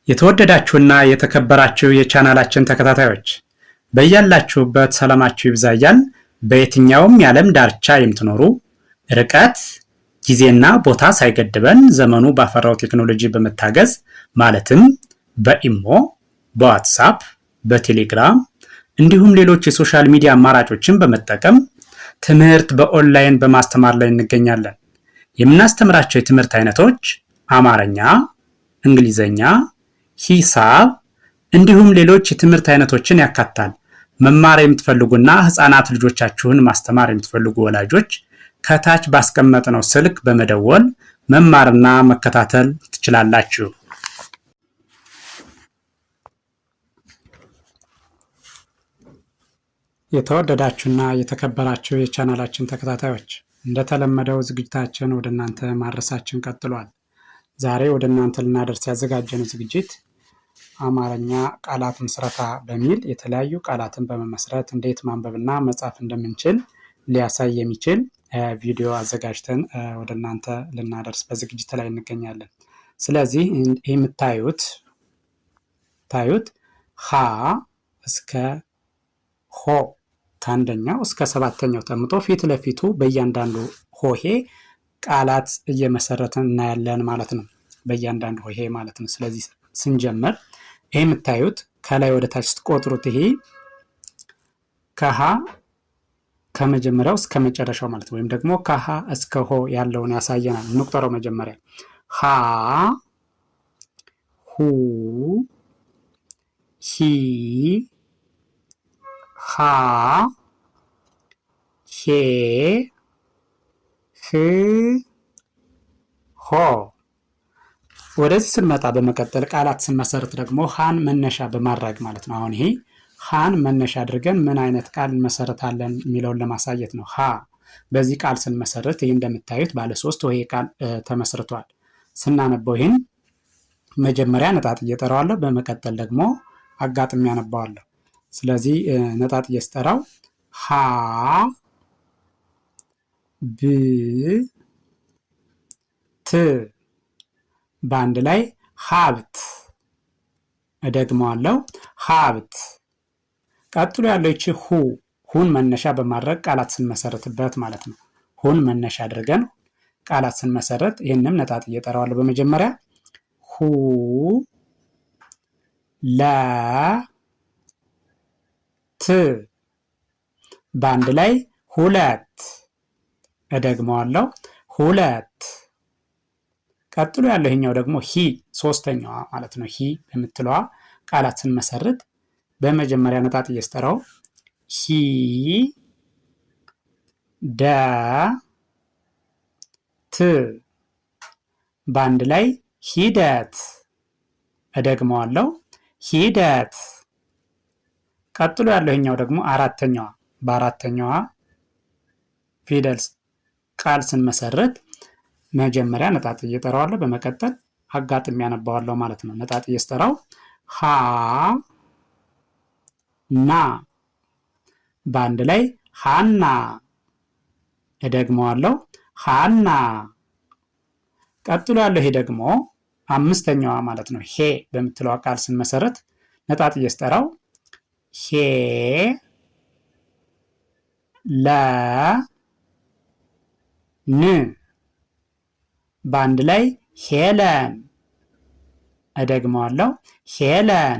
የተወደዳችሁና የተከበራችሁ የቻናላችን ተከታታዮች፣ በያላችሁበት ሰላማችሁ ይብዛ እያልን፣ በየትኛውም የዓለም ዳርቻ የምትኖሩ ርቀት፣ ጊዜና ቦታ ሳይገድበን ዘመኑ ባፈራው ቴክኖሎጂ በመታገዝ፣ ማለትም በኢሞ፣ በዋትሳፕ፣ በቴሌግራም እንዲሁም ሌሎች የ social media አማራጮችን በመጠቀም ትምህርት በኦንላይን በማስተማር ላይ እንገኛለን። የምናስተምራቸው የትምህርት አይነቶች አማርኛ፣ እንግሊዘኛ፣ ሂሳብ እንዲሁም ሌሎች የትምህርት አይነቶችን ያካትታል። መማር የምትፈልጉና ህፃናት ልጆቻችሁን ማስተማር የምትፈልጉ ወላጆች ከታች ባስቀመጥነው ስልክ በመደወል መማርና መከታተል ትችላላችሁ። የተወደዳችሁና የተከበራችሁ የቻናላችን ተከታታዮች፣ እንደተለመደው ዝግጅታችን ወደ እናንተ ማድረሳችን ቀጥሏል። ዛሬ ወደ እናንተ ልናደርስ ያዘጋጀነው ዝግጅት አማርኛ ቃላት ምስረታ በሚል የተለያዩ ቃላትን በመመስረት እንዴት ማንበብና መጻፍ እንደምንችል ሊያሳይ የሚችል ቪዲዮ አዘጋጅተን ወደ እናንተ ልናደርስ በዝግጅት ላይ እንገኛለን። ስለዚህ ይህ የምታዩት ታዩት ሀ እስከ ሆ፣ ከአንደኛው እስከ ሰባተኛው ተቀምጦ ፊት ለፊቱ በእያንዳንዱ ሆሄ ቃላት እየመሰረትን እናያለን ማለት ነው። በእያንዳንዱ ሆሄ ማለት ነው። ስለዚህ ስንጀምር ይህ የምታዩት ከላይ ወደ ታች ስትቆጥሩት ይሄ ከሀ ከመጀመሪያው እስከ መጨረሻው ማለት ወይም ደግሞ ከሀ እስከ ሆ ያለውን ያሳየናል። እንቁጠረው። መጀመሪያ ሀ፣ ሁ፣ ሂ፣ ሃ፣ ሄ፣ ህ፣ ሆ። ወደዚህ ስንመጣ በመቀጠል ቃላት ስንመሰርት ደግሞ ሃን መነሻ በማድረግ ማለት ነው። አሁን ይሄ ሃን መነሻ አድርገን ምን አይነት ቃል እንመሰርታለን የሚለውን ለማሳየት ነው። ሃ በዚህ ቃል ስንመሰርት ይህ እንደምታዩት ባለ ሶስት ሆሄ ቃል ተመስርቷል። ስናነበው ይህን መጀመሪያ ነጣጥዬ እጠራዋለሁ፣ በመቀጠል ደግሞ አጋጥሜ አነባዋለሁ። ስለዚህ ነጣጥዬ ስጠራው ሀ ብ ት፣ በአንድ ላይ ሀብት። እደግመዋለሁ፣ ሀብት። ቀጥሎ ያለው ይቺ ሁ፣ ሁን መነሻ በማድረግ ቃላት ስንመሰርትበት ማለት ነው። ሁን መነሻ አድርገን ቃላት ስንመሰረት ይህንም ነጣጥዬ እጠራዋለሁ። በመጀመሪያ ሁ ለ ት፣ በአንድ ላይ ሁለት። እደግመዋለሁ፣ ሁለት። ቀጥሎ ያለው ይሄኛው ደግሞ ሂ፣ ሶስተኛዋ ማለት ነው። ሂ በምትለዋ ቃላት ስንመሰርት በመጀመሪያ ነጣጥዬ ስጠራው ሂ ደ ት፣ በአንድ ላይ ሂደት። እደግመዋለሁ፣ ሂደት። ቀጥሎ ያለው ይሄኛው ደግሞ አራተኛዋ፣ በአራተኛዋ ፊደል ቃል ስንመሰርት መጀመሪያ ነጣጥዬ እጠራዋለሁ። በመቀጠል አጋጥሜ ያነባዋለሁ ማለት ነው። ነጣጥዬ ስጠራው ሀ ና፣ በአንድ ላይ ሃና። እደግመዋለሁ፣ ሃና። ቀጥሎ ያለው ይሄ ደግሞ አምስተኛዋ ማለት ነው። ሄ በምትለዋ ቃል ስንመሰረት ነጣጥዬ ስጠራው ሄ ለ ን፣ በአንድ ላይ ሄለን። እደግመዋለሁ፣ ሄለን።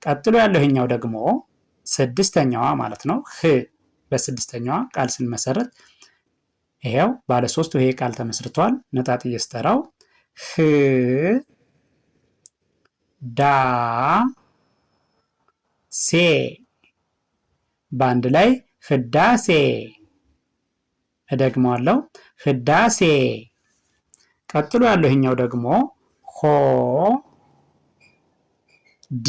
ቀጥሎ ያለው ይሄኛው ደግሞ ስድስተኛዋ ማለት ነው። ህ በስድስተኛዋ ቃል ስንመሰረት ይሄው ባለ ሶስት ይሄ ቃል ተመስርቷል። ነጣጥዬ ስጠራው ህ ዳ ሴ፣ በአንድ ላይ ህዳሴ። እደግመዋለሁ፣ ህዳሴ። ቀጥሎ ያለው ይሄኛው ደግሞ ሆ ድ፣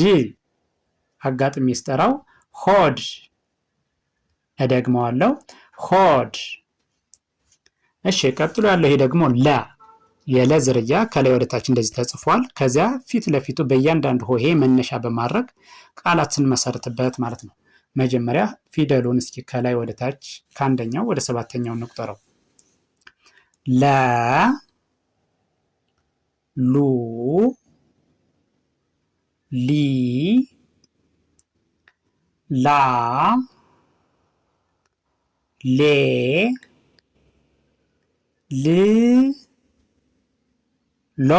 አጋጥሜ ስጠራው ሆድ። እደግመዋለሁ፣ ሆድ። እሺ፣ ቀጥሎ ያለው ይሄ ደግሞ ለ፣ የለ ዝርያ ከላይ ወደታች እንደዚህ ተጽፏል። ከዚያ ፊት ለፊቱ በእያንዳንዱ ሆሄ መነሻ በማድረግ ቃላት ስንመሰርትበት ማለት ነው። መጀመሪያ ፊደሉን እስኪ ከላይ ወደታች ከአንደኛው ወደ ሰባተኛው እንቁጠረው። ለ፣ ሉ፣ ሊ ላ ሌ ል ሎ።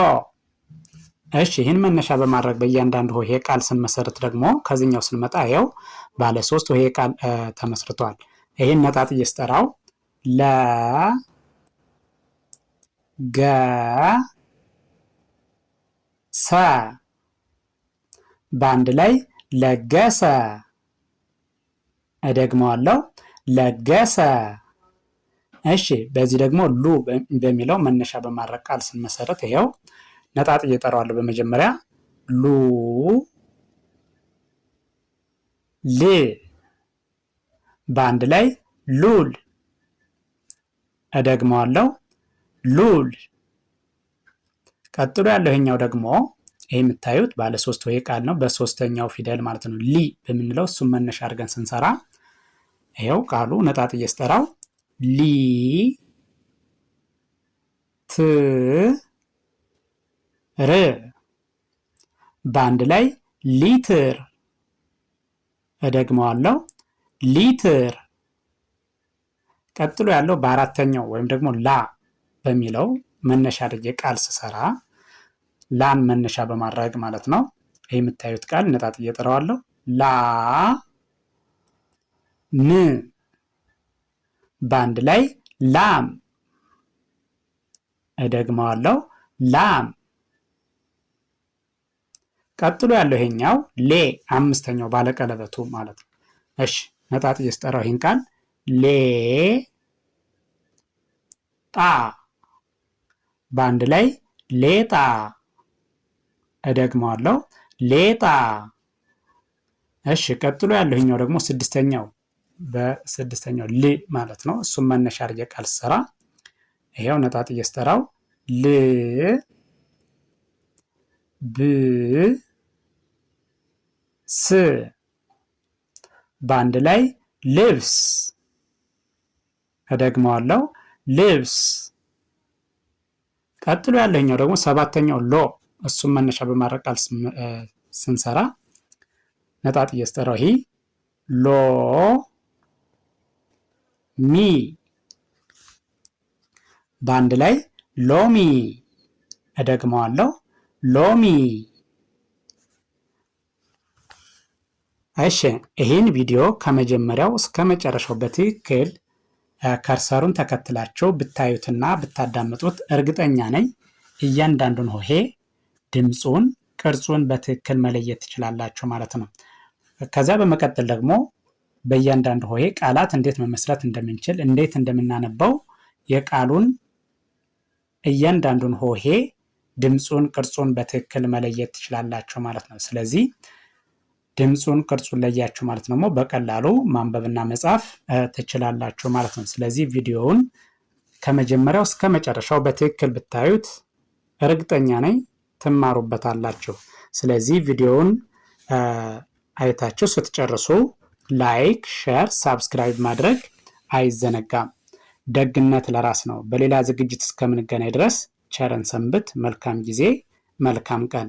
እሺ፣ ይህን መነሻ በማድረግ በእያንዳንዱ ሆሄ ቃል ስንመሰርት ደግሞ ከዚህኛው ስንመጣ ይኸው ባለ ሶስት ሆሄ ቃል ተመስርቷል። ይህን ነጣጥዬ ስጠራው ለ ገ ሰ በአንድ ላይ ለገሰ። እደግመዋለሁ፣ ለገሰ። እሺ፣ በዚህ ደግሞ ሉ በሚለው መነሻ በማድረግ ቃል ስንመሰረት ይኸው ነጣጥዬ እጠራዋለሁ። በመጀመሪያ ሉ ል በአንድ ላይ ሉል። እደግመዋለሁ፣ ሉል። ቀጥሎ ያለው ይሄኛው ደግሞ ይሄ የምታዩት ባለ ሶስት ሆሄ ቃል ነው። በሶስተኛው ፊደል ማለት ነው ሊ በምንለው እሱም መነሻ አድርገን ስንሰራ ይኸው ቃሉ ነጣጥዬ ስጠራው ሊ ት ር በአንድ ላይ ሊትር። እደግመዋለሁ፣ ሊትር። ቀጥሎ ያለው በአራተኛው ወይም ደግሞ ላ በሚለው መነሻ አድርጌ ቃል ስሰራ ላን መነሻ በማድረግ ማለት ነው። ይህ የምታዩት ቃል ነጣጥዬ እጠራዋለሁ። ላ ም በአንድ ላይ ላም። እደግመዋለሁ፣ ላም። ቀጥሎ ያለው ይሄኛው ሌ አምስተኛው ባለቀለበቱ ማለት ነው። እሺ፣ ነጣጥዬ ስጠራው ይሄን ቃል ሌ ጣ በአንድ ላይ ሌጣ። እደግመዋለሁ፣ ሌጣ። እሺ፣ ቀጥሎ ያለው ይሄኛው ደግሞ ስድስተኛው በስድስተኛው ል ማለት ነው። እሱም መነሻ አድርጌ ቃል ስሰራ ይሄው ነጣጥዬ ስጠራው ል ብ ስ በአንድ ላይ ልብስ። እደግመዋለሁ፣ ልብስ። ቀጥሎ ያለኛው ደግሞ ሰባተኛው ሎ እሱም መነሻ በማድረግ ቃል ስንሰራ ነጣጥዬ ስጠራው ይሄ ሎ ሚ በአንድ ላይ ሎሚ። እደግመዋለሁ፣ ሎሚ። እሺ፣ ይህን ቪዲዮ ከመጀመሪያው እስከ መጨረሻው በትክክል cursor ኡን ተከትላችሁ ብታዩትና ብታዳምጡት እርግጠኛ ነኝ እያንዳንዱን ሆሄ ድምፁን፣ ቅርጹን በትክክል መለየት ትችላላችሁ ማለት ነው። ከዚያ በመቀጠል ደግሞ በእያንዳንዱ ሆሄ ቃላት እንዴት መመስረት እንደምንችል፣ እንዴት እንደምናነበው የቃሉን እያንዳንዱን ሆሄ ድምፁን፣ ቅርጹን በትክክል መለየት ትችላላችሁ ማለት ነው። ስለዚህ ድምፁን ቅርጹን ለያችሁ ማለት ደግሞ በቀላሉ ማንበብና መጻፍ ትችላላችሁ ማለት ነው። ስለዚህ ቪዲዮውን ከመጀመሪያው እስከ መጨረሻው በትክክል ብታዩት እርግጠኛ ነኝ ትማሩበታላችሁ። ስለዚህ ቪዲዮውን አይታችሁ ስትጨርሱ like፣ share፣ subscribe ማድረግ አይዘነጋም። ደግነት ለራስ ነው። በሌላ ዝግጅት እስከምንገናኝ ድረስ ቸር እንሰንብት። መልካም ጊዜ፣ መልካም ቀን።